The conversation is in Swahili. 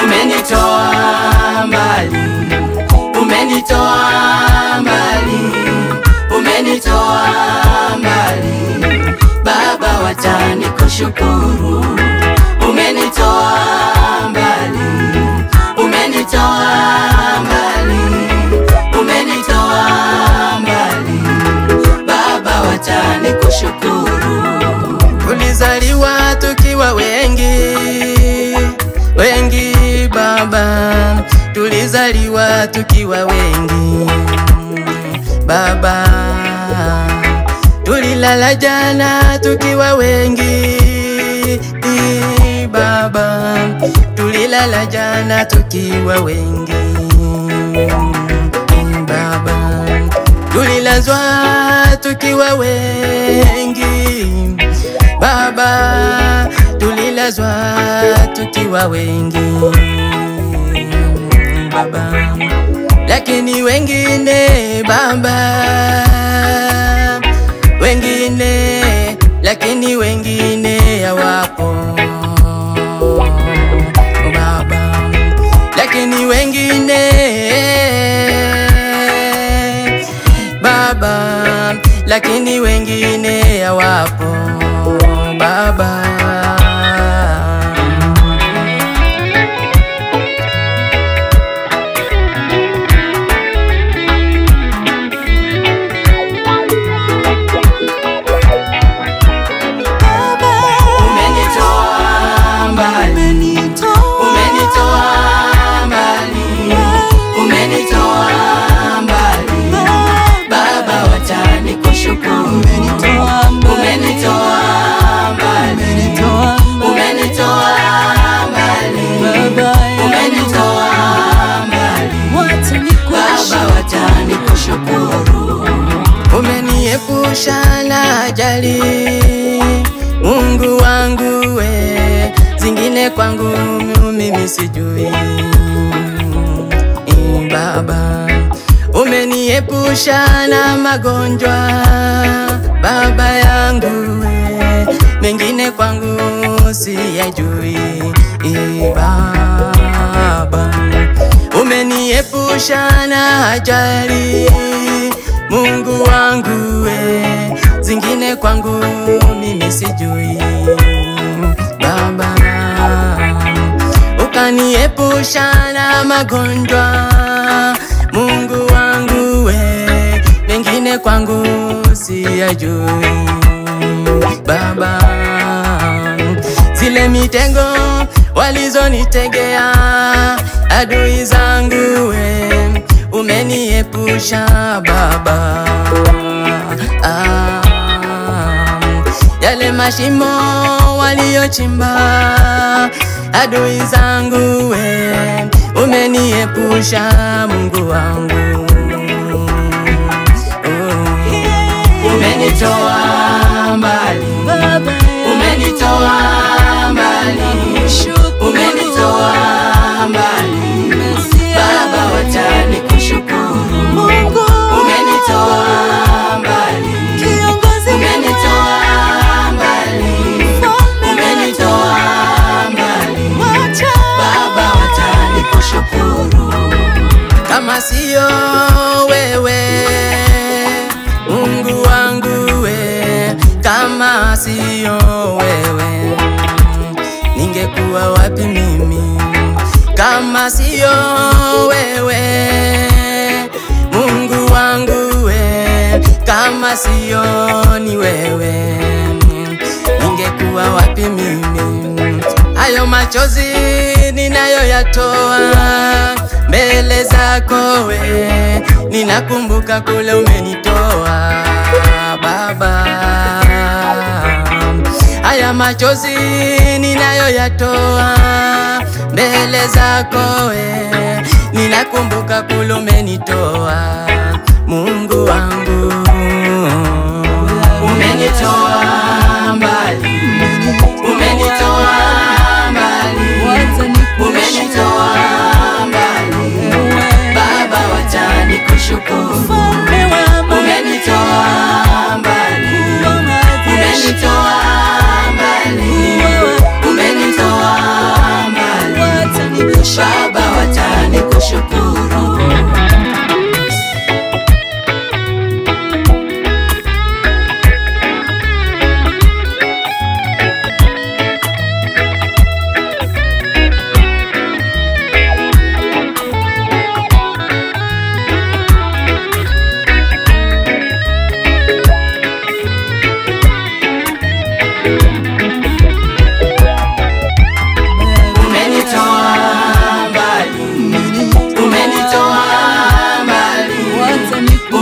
Umenitoa mbali, umenitoa mbali, umenitoa mbali, Baba wacha nikushukuru. Umenitoa mbali, umenitoa mbali, umenitoa mbali, Baba wacha nikushukuru. Tulizaliwa tukiwa wengi, wengi Baba, tulizaliwa tukiwa wengi Baba, tulilala jana tukiwa wengi Baba, tulilala jana tukiwa wengi Baba, tulilazwa tukiwa wengi Baba, tulilazwa tukiwa wengi Baba, lakini wengine Baba, wengine, lakini wengine hawapo Baba, lakini wengine Baba, lakini wengine hawapo Baba. Umeniepusha na ajali, Mungu wangu we, zingine kwangu mimi sijui Baba. Umeniepusha na magonjwa Baba yangu we, mengine kwangu siyajui Baba. Umeniepusha na ajali, Mungu wangu we, zingine kwangu mimi sijui Baba. Ukaniepusha na magonjwa, Mungu wangu we, mengine kwangu siyajui Baba. Zile mitego walizonitegea adui zangu we, umeniepusha Baba. Yale mashimo waliochimba adui zangu we, umeniepusha Mungu wangu. Umenitoa mbali, umenitoa mbali, umenitoa mbali, Baba wacha nikushukuru. Umenitoa mbali, umenitoa mbali, umenitoa mbali, Baba wacha nikushukuru. Kama siyo wewe Mungu wangu we, kama siyo wewe ningekuwa wapi mimi? Kama siyo wewe Mungu wangu we, kama siyo ni wewe ningekuwa wapi mimi? Hayo machozi ninayoyatoa mbele zako we, ninakumbuka kule umenitoa Baba. Haya machozi ninayoyatoa mbele zako we, ninakumbuka kule umenitoa Mungu. Sasa nikuone.